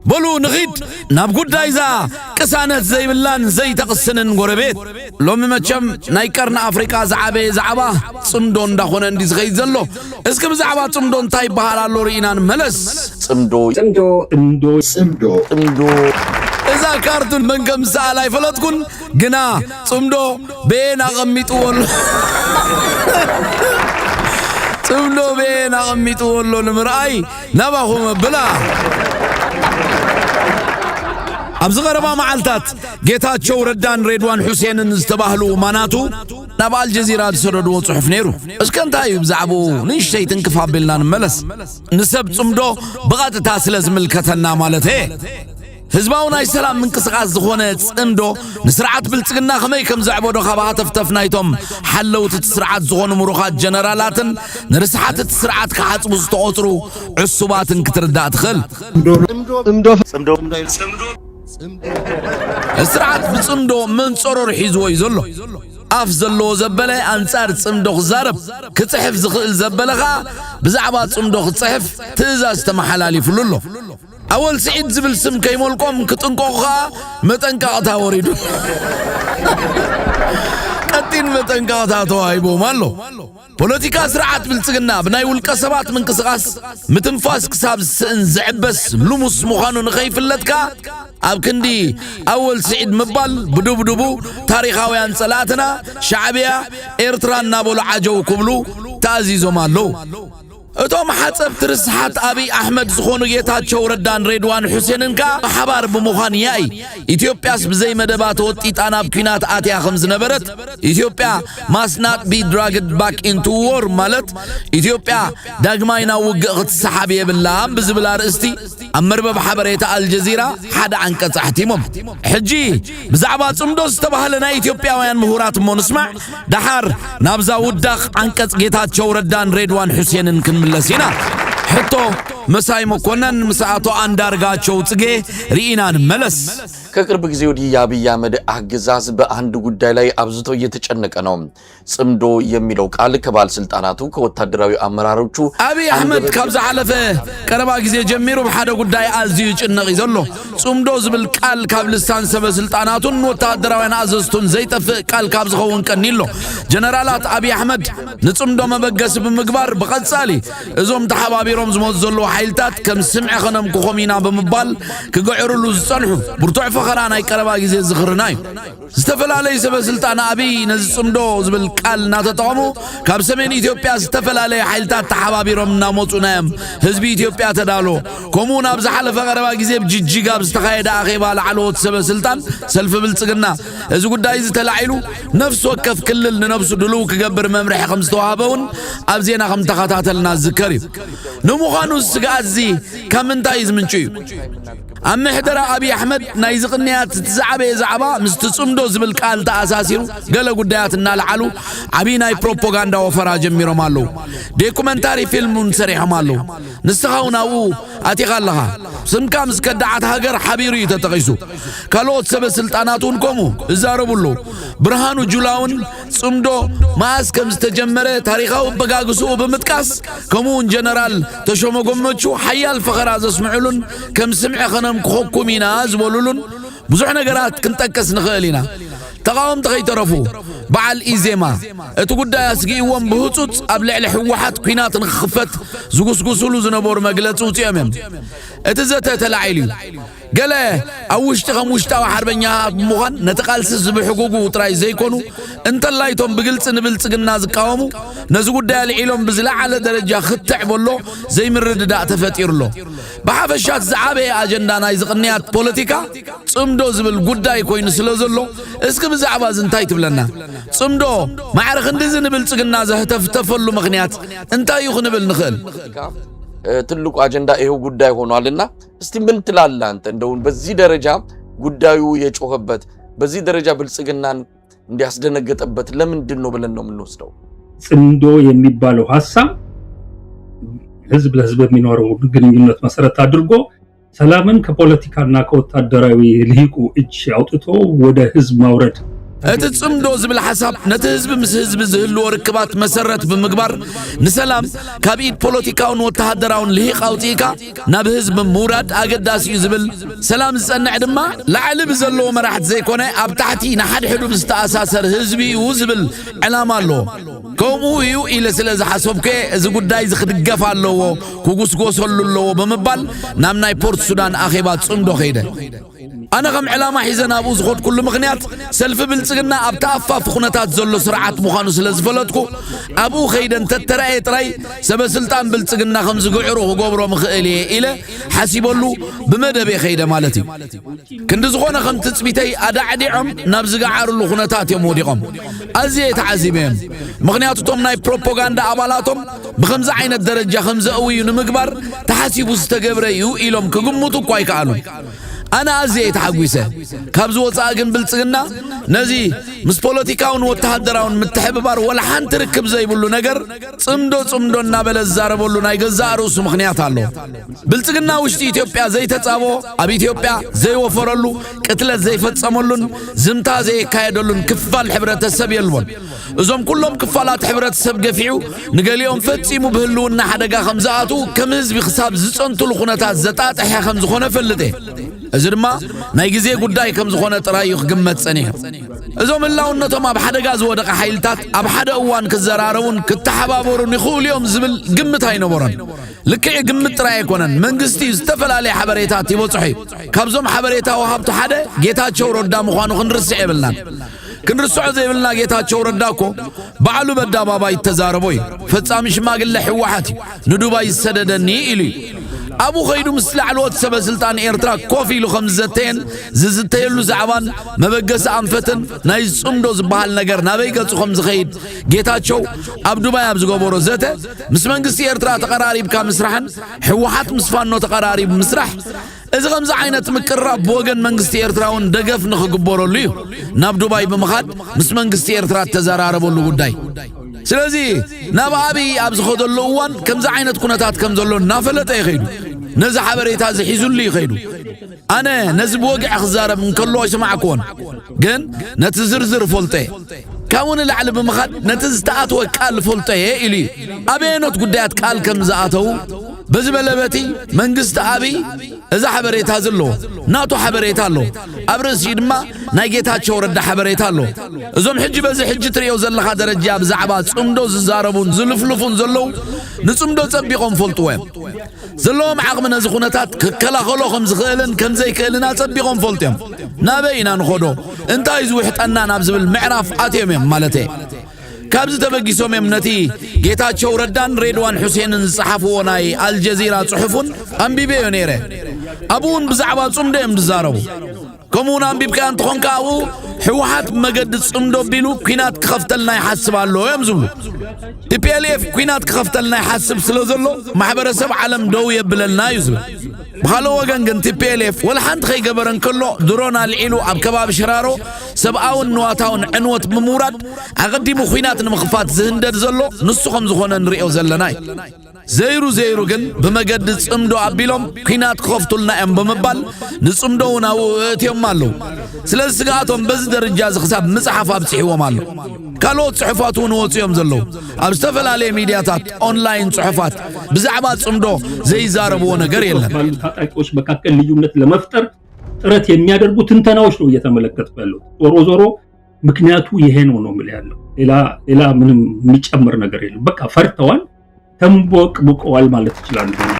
በሉ ንኺድ ናብ ጉዳይ እዛ ቅሳነት ዘይብላን ዘይተቕስንን ጎረቤት። ሎሚ መቸም ናይ ቀርኒ ኣፍሪቃ ዝዓበየ ዛዕባ ጽምዶ እንዳኾነ እንዲ ዝኸይድ ዘሎ። እስኪ ብዛዕባ ጽምዶ እንታይ ይበሃል ኣሎ ርኢና ንመለስ። ጽምዶ። ጽምዶ። ጽምዶ። ጽምዶ። ጽምዶ። እዛ ካርቱን መን ከም ዝሰኣል ኣይፈለጥኩን፣ ግና ጽምዶ በየን ኣቐሚጥዎ ኣሎ? ጽምዶ በየን ኣቐሚጥዎ ኣሎ ንምርኣይ ናባኹም ኣብላ። ኣብዚ ቀረባ መዓልታት ጌታቸው ረዳን ሬድዋን ሑሴንን ዝተባህሉ ማናቱ ናብ ኣልጀዚራ ዝሰደድዎ ጽሑፍ ነይሩ። እስከ እንታይ እዩ ብዛዕባኡ ንእሽተይ ትንክፍ ኣቢልና ንመለስ። ንሰብ ጽምዶ ብቐጥታ ስለ ዝምልከተና ማለት እየ። ህዝባዊ ናይ ሰላም ምንቅስቓስ ዝኾነ ጽምዶ ንስርዓት ብልጽግና ከመይ ከም ዘዕበዶ ካብ ሃተፍተፍ ናይቶም ሓለውቲ እቲ ስርዓት ዝኾኑ ምሩኻት ጀነራላትን ንርስሓት እቲ ስርዓት ክሓጽቡ ዝተቖጽሩ ዕሱባትን ክትርዳእ ትኽእል። ጽምዶ። ጽምዶ። ስርዓት ብጽምዶ መንጸሮር ሒዝዎ እዩ ዘሎ። ኣፍ ዘለዎ ዘበለ ኣንጻር ጽምዶ ክዛረብ፣ ክጽሕፍ ዝኽእል ዘበለ ኸኣ ብዛዕባ ጽምዶ ክጽሕፍ ትእዛዝ ተመሓላሊፉሉ ኣሎ። ኣወል ስዒድ ዝብል ስም ከይመልቆም ክጥንቀቑ ኸኣ መጠንቀቕታ ወሪዱ። ቀጢን መጠንቀቕታ ተዋሂቦም ኣሎ። ፖለቲካ ስርዓት ብልጽግና ብናይ ውልቀ ሰባት ምንቅስቓስ ምትንፋስ ክሳብ ዝስእን ዝዕበስ ልሙስ ምዃኑ ንኸይፍለጥካ ኣብ ክንዲ ኣወል ስዒድ ምባል ብድብድቡ ታሪኻውያን ጸላእትና ሻዕብያ ኤርትራ እናበሉ ዓጀው ክብሉ ተኣዚዞም ኣለዉ። እቶም ሓጸብቲ ርስሓት ኣብይ ኣሕመድ ዝኾኑ ጌታቸው ረዳን ሬድዋን ሑሴንን ከኣ ብሓባር ብምዃን ያኢ ኢትዮጵያስ ብዘይ መደባ ተወጢጣ ናብ ኲናት ኣትያ ከም ዝነበረት፣ ኢትዮጵያ must not be dragged back into war ማለት ኢትዮጵያ ዳግማይ ናብ ውግእ ክትሰሓብ የብላን ብዝብል ኣርእስቲ ኣብ መርበብ ሓበሬታ ኣልጀዚራ ሓደ ዓንቀጽ ኣሕቲሞም። ሕጂ ብዛዕባ ጽምዶ ዝተባህለ ናይ ኢትዮጵያውያን ምሁራት እሞ ንስማዕ። ደሓር ናብዛ ውዳቕ ዓንቀጽ ጌታቸው ረዳን ሬድዋን ሑሴንን ክንምለስ ኢና። ሕቶ መሳይ መኮነን ምስ ኣቶ ኣንዳርጋቸው ጽጌ ርኢና ንመለስ። ከቅርብ ጊዜ ወዲህ የአብይ አህመድ አገዛዝ በአንድ ጉዳይ ላይ አብዝቶ እየተጨነቀ ነው። ጽምዶ የሚለው ቃል ከባለስልጣናቱ፣ ከወታደራዊ አመራሮቹ ኣብይ ኣሕመድ ካብ ዝሓለፈ ቀረባ ግዜ ጀሚሩ ብሓደ ጉዳይ ኣዝዩ ይጭነቕ እዩ ዘሎ። ጽምዶ ዝብል ቃል ካብ ልሳን ሰበ ስልጣናቱን ወተሃደራውያን ኣዘዝቱን ዘይጠፍእ ቃል ካብ ዝኸውን ቀኒ ኣሎ። ጀነራላት ኣብይ ኣሕመድ ንጽምዶ መበገሲ ብምግባር ብቐጻሊ እዞም ተሓባቢሮም ዝመፁ ዘለዉ ሓይልታት ከም ስምዒ ከነምክኾም ኢና ብምባል ክግዕርሉ ዝጸንሑ ብርቱዕ ፈኸራ ናይ ቀረባ ግዜ ዝኽርና እዩ። ዝተፈላለዩ ሰበ ስልጣን ኣብይ ነዚ ጽምዶ ዝብል ቃል እናተጠቐሙ ካብ ሰሜን ኢትዮጵያ ዝተፈላለዩ ሓይልታት ተሓባቢሮም እናመፁና እዮም ህዝቢ ኢትዮጵያ ተዳሎ። ከምኡ እውን ኣብ ዝሓለፈ ቀረባ ግዜ ኣብ ጅጅጋ ኣብ ዝተኻየደ ኣኼባ ላዕለዎት ሰበ ስልጣን ሰልፊ ብልፅግና እዚ ጉዳይ እዚ ተላዒሉ ነፍሲ ወከፍ ክልል ንነብሱ ድልው ክገብር መምርሒ ከም ዝተዋህበ እውን ኣብ ዜና ከም ተኸታተልና ዝዝከር እዩ። ንምዃኑ እዚ ስግኣት እዚ ካብ ምንታይ እዩ ዝምንጩ እዩ? ኣብ ምሕደራ ኣብይ ኣሕመድ ናይዚ ቅንያት እቲ ዝዓበየ ዛዕባ ምስቲ ጽምዶ ዝብል ቃል ተኣሳሲሩ ገለ ጉዳያት እናልዓሉ ዓብዪ ናይ ፕሮፓጋንዳ ወፈራ ጀሚሮም ኣለዉ። ዴኩመንታሪ ፊልም እውን ሰሪሖም ኣለዉ። ንስኻ እውን ኣብኡ ኣቲኻ ኣለኻ። ስምካ ምስ ከዳዓት ሃገር ሓቢሩ እዩ ተጠቒሱ። ካልኦት ሰበ ስልጣናት እውን ከምኡ ይዛረቡ ኣለዉ። ብርሃኑ ጁላ እውን ጽምዶ መኣስ ከም ዝተጀመረ ታሪኻዊ ኣበጋግስኡ ብምጥቃስ ከምኡ እውን ጀነራል ተሾመ ጎመቹ ሓያል ፈኸራ ዘስምዕሉን ከም ስምዒ ኸነምክኸኩም ኢና ዝበሉሉን ብዙሕ ነገራት ክንጠቅስ ንኽእል ኢና። ተቓወምቲ ከይተረፉ በዓል ኢዜማ እቲ ጉዳይ ኣስጊእዎም ብህጹጽ ኣብ ልዕሊ ህወሓት ኲናት ንኽኽፈት ዝጉስጉሱሉ ዝነበሩ መግለጺ ውፅኦም እዮም። እቲ ዘተ ተላዒሉ እዩ። ገለ ኣብ ውሽጢ ከም ውሽጣዊ ሓርበኛታት ብምዃን ነቲ ቃልሲ ዝብሕጉጉ ጥራይ ዘይኮኑ እንተላይቶም ብግልፂ ንብልፅግና ዝቃወሙ ነዚ ጉዳይ ኣልዒሎም ብዝለዓለ ደረጃ ክትዕ በሎ ዘይምርድዳእ ተፈጢሩ ኣሎ። ብሓፈሻ እቲ ዝዓበየ ኣጀንዳ ናይዚ ቅንያት ፖለቲካ ጽምዶ ዝብል ጉዳይ ኮይኑ ስለ ዘሎ እስኪ ብዛዕባ እዚ እንታይ ትብለና? ጽምዶ ማዕረ ክንድዚ ንብልፅግና ዘህተፍተፈሉ ምኽንያት እንታይ እዩ ክንብል ንኽእል? ትልቁ አጀንዳ ይኸው ጉዳይ ሆኗልና እስቲ ምን ትላለህ አንተ? እንደውም በዚህ ደረጃ ጉዳዩ የጮኸበት በዚህ ደረጃ ብልጽግናን እንዲያስደነገጠበት ለምንድን ነው ብለን ነው የምንወስደው? ጽምዶ የሚባለው ሀሳብ ህዝብ ለህዝብ የሚኖረው ግንኙነት መሰረት አድርጎ ሰላምን ከፖለቲካና ከወታደራዊ ልሂቁ እጅ አውጥቶ ወደ ህዝብ ማውረድ እቲ ጽምዶ ዝብል ሓሳብ ነቲ ህዝቢ ምስ ህዝቢ ዝህልዎ ርክባት መሰረት ብምግባር ንሰላም ካብ ኢድ ፖለቲካውን ወተሃደራውን ልሂቕ ኣውጺእካ ናብ ህዝቢ ምውራድ ኣገዳሲ እዩ ዝብል፣ ሰላም ዝጸንዕ ድማ ላዕሊ ብዘለዎ መራሕቲ ዘይኮነ ኣብ ታሕቲ ንሓድሕዱ ብዝተኣሳሰር ህዝቢ እዩ ዝብል ዕላማ ኣለዎ። ከምኡ እዩ ኢለ ስለ ዝሓሰብኩ እየ እዚ ጉዳይ እዚ ክድገፍ ኣለዎ፣ ክጉስጎሰሉ ኣለዎ ብምባል ናብ ናይ ፖርት ሱዳን ኣኼባ ጽምዶ ከይደ። ኣነ ከም ዕላማ ሒዘ ናብኡ ዝኸድኩሉ ምኽንያት ሰልፊ ብልጽግና ኣብቲ ኣፋፊ ኩነታት ዘሎ ስርዓት ምዃኑ ስለ ዝፈለጥኩ ኣብኡ ከይደ እንተተራእየ ጥራይ ሰበ ስልጣን ብልጽግና ከም ዝግዕሩ ክገብሮም እኽእል እየ ኢለ ሓሲበሉ ብመደብ እየ ከይደ ማለት እዩ። ክንዲ ዝኾነ ከም ትጽቢተይ ኣዳዕዲዖም ናብ ዝገዓርሉ ኩነታት እዮም ወዲቖም። ኣዝየ ተዓዚበ እዮም። ምኽንያቱ እቶም ናይ ፕሮፓጋንዳ ኣባላቶም ብኸምዚ ዓይነት ደረጃ ከም ዘእውዩ ንምግባር ተሓሲቡ ዝተገብረ እዩ ኢሎም ክግምቱ እኳ ኣይከኣሉን። ኣነ ኣዝየ ተሓጒሰ። ካብዚ ወፃኢ ግን ብልጽግና ነዚ ምስ ፖለቲካውን ወተሃደራውን ምትሕብባር ወላ ሓንቲ ርክብ ዘይብሉ ነገር ጽምዶ ጽምዶ እናበለ ዝዛረበሉ ናይ ገዛእ ርእሱ ምኽንያት ኣሎ። ብልጽግና ውሽጢ ኢትዮጵያ ዘይተጻቦ፣ ኣብ ኢትዮጵያ ዘይወፈረሉ፣ ቅትለት ዘይፈጸመሉን ዝምታ ዘየካየደሉን ክፋል ሕብረተሰብ የልቦን። እዞም ኩሎም ክፋላት ሕብረተሰብ ገፊዑ ንገሊኦም ፈጺሙ ብህልውና ሓደጋ ከም ዝኣትዉ ከም ህዝቢ ክሳብ ዝጸንትሉ ኩነታት ዘጣጥሐ ከም ዝኾነ ፈልጥ እየ። እዚ ድማ ናይ ግዜ ጉዳይ ከም ዝኾነ ጥራይ እዩ ክግመት ጸኒሑ። እዞም ህላውነቶም ኣብ ሓደጋ ዝወደቐ ሓይልታት ኣብ ሓደ እዋን ክዘራረቡን ክተሓባበሩን ይኽእሉ እዮም ዝብል ግምት ኣይነበሮን። ልክዕ ግምት ጥራይ ኣይኮነን፣ መንግስቲ ዝተፈላለየ ሓበሬታት ይበጽሖ እዩ። ካብዞም ሓበሬታ ወሃብቱ ሓደ ጌታቸው ረዳ ምዃኑ ክንርስዕ የብልናን። ክንርስዖ ዘይብልና ጌታቸው ረዳ እኮ ባዕሉ በዳባባይ ተዛረቦ እዩ። ፈጻሚ ሽማግለ ህወሓት እዩ፣ ንዱባይ ዝሰደደኒ ኢሉ እዩ። ኣብኡ ኸይዱ ምስ ላዕለዎት ሰበ ስልጣን ኤርትራ ኮፍ ኢሉ ከም ዝዘተየን ዝዝተየሉ ዛዕባን መበገሲ ኣንፈትን ናይ ዝጽምዶ ዝበሃል ነገር ናበይ ገጹ ከም ዝኸይድ ጌታቸው ኣብ ዱባይ ኣብ ዝገበሮ ዘተ ምስ መንግስቲ ኤርትራ ተቐራሪብካ ምስራሕን ህወሓት ምስ ፋኖ ተቐራሪቡ ምስራሕ እዚ ከምዚ ዓይነት ምቅርራብ ብወገን መንግስቲ ኤርትራ እውን ደገፍ ንኽግበረሉ እዩ ናብ ዱባይ ብምኻድ ምስ መንግስቲ ኤርትራ እተዘራረበሉ ጉዳይ። ስለዚ ናብ ኣብይ ኣብ ዝኸደሉ እዋን ከምዚ ዓይነት ኩነታት ከም ዘሎ እናፈለጠ እዩ ኸይዱ። ነዚ ሓበሬታ እዚ ሒዙሉ እዩ ኸይዱ። ኣነ ነዚ ብወግዒ ክዛረብ እንከሎ ኣይሰማዕክዎን፣ ግን ነቲ ዝርዝር እፈልጦ እየ። ካብኡ ንላዕሊ ብምኻድ ነቲ ዝተኣትወ ቃል እፈልጦ እየ ኢሉ እዩ። ኣበየኖት ጉዳያት ቃል ከም ዝኣተዉ በዚ መለበቲ መንግስቲ ኣብይ እዚ ሓበሬታ እዚ ኣለዎ፣ ናቱ ሓበሬታ ኣለዎ። ኣብ ርእሲኡ ድማ ናይ ጌታቸው ረዳ ሓበሬታ ኣለዎ። እዞም ሕጂ በዚ ሕጂ ትርእዮ ዘለኻ ደረጃ ብዛዕባ ጽምዶ ዝዛረቡን ዝልፍልፉን ዘለዉ ንጽምዶ ጸቢቖም ፈልጥዎ እዮም። ዘለዎም ዓቕሚ ነዚ ኩነታት ክከላኸሎ ከም ዝኽእልን ከም ዘይክእልን ኣጸቢቖም ፈልጡ እዮም። ናበይ ኢና ንኸዶ? እንታይ ዝውሕጠና ናብ ዝብል ምዕራፍ ኣትዮም እዮም ማለት እየ። ካብዚ ተበጊሶም እዮም ነቲ ጌታቸው ረዳን ሬድዋን ሑሴንን ዝጸሓፍዎ ናይ ኣልጀዚራ ጽሑፍ እውን ኣንቢበዮ ነይረ። ኣብኡ እውን ብዛዕባ ጽምዶ እዮም ዝዛረቡ። ከምኡ እውን ኣንቢብካዮ እንተኾንካ ኣብኡ ህወሓት ብመገዲ ጽምዶ ኣቢሉ ኲናት ክኸፍተልና ይሓስብ ኣሎ እዮም ዝብሉ። ቲ ፒ ኤል ኤፍ ኲናት ክኸፍተልና ይሓስብ ስለ ዘሎ ማሕበረሰብ ዓለም ደው የብለልና እዩ ዝብል። ብኻልእ ወገን ግን ቲ ፒ ኤል ኤፍ ወላ ሓንቲ ከይገበረ እንከሎ ድሮን ኣልዒሉ ኣብ ከባቢ ሽራሮ ሰብኣውን ንዋታውን ዕንወት ብምውራድ ኣቐዲሙ ኲናት ንምኽፋት ዝህንደድ ዘሎ ንሱ ከም ዝኾነ ንሪኦ ዘለና እዩ። ዘይሩ ዘይሩ ግን ብመገዲ ጽምዶ ኣቢሎም ኲናት ክኸፍቱልና እዮም ብምባል ንጽምዶ እውን ኣብኡ ኣእትዮም ኣለዉ። ስለዚ ስግኣቶም በዚ ደረጃ እዚ ክሳብ ምጽሓፍ ኣብጺሕዎም ኣሎ። ካልኦት ጽሑፋት እውን ወጽዮም ዘለዉ ኣብ ዝተፈላለየ ሚድያታት ኦንላይን ጽሑፋት ብዛዕባ ጽምዶ ዘይዛረብዎ ነገር የለን። ባሉ ታጣቂዎች መካከል ልዩነት ለመፍጠር ጥረት የሚያደርጉ ትንተናዎች ነው እየተመለከትኩ ያለው። ዞሮ ዞሮ ምክንያቱ ይሄ ነው ነው የምልህ ያለው። ሌላ ሌላ ምንም የሚጨምር ነገር የለም። በቃ ፈርተዋል፣ ተንቦቅብቀዋል ማለት ይችላሉ።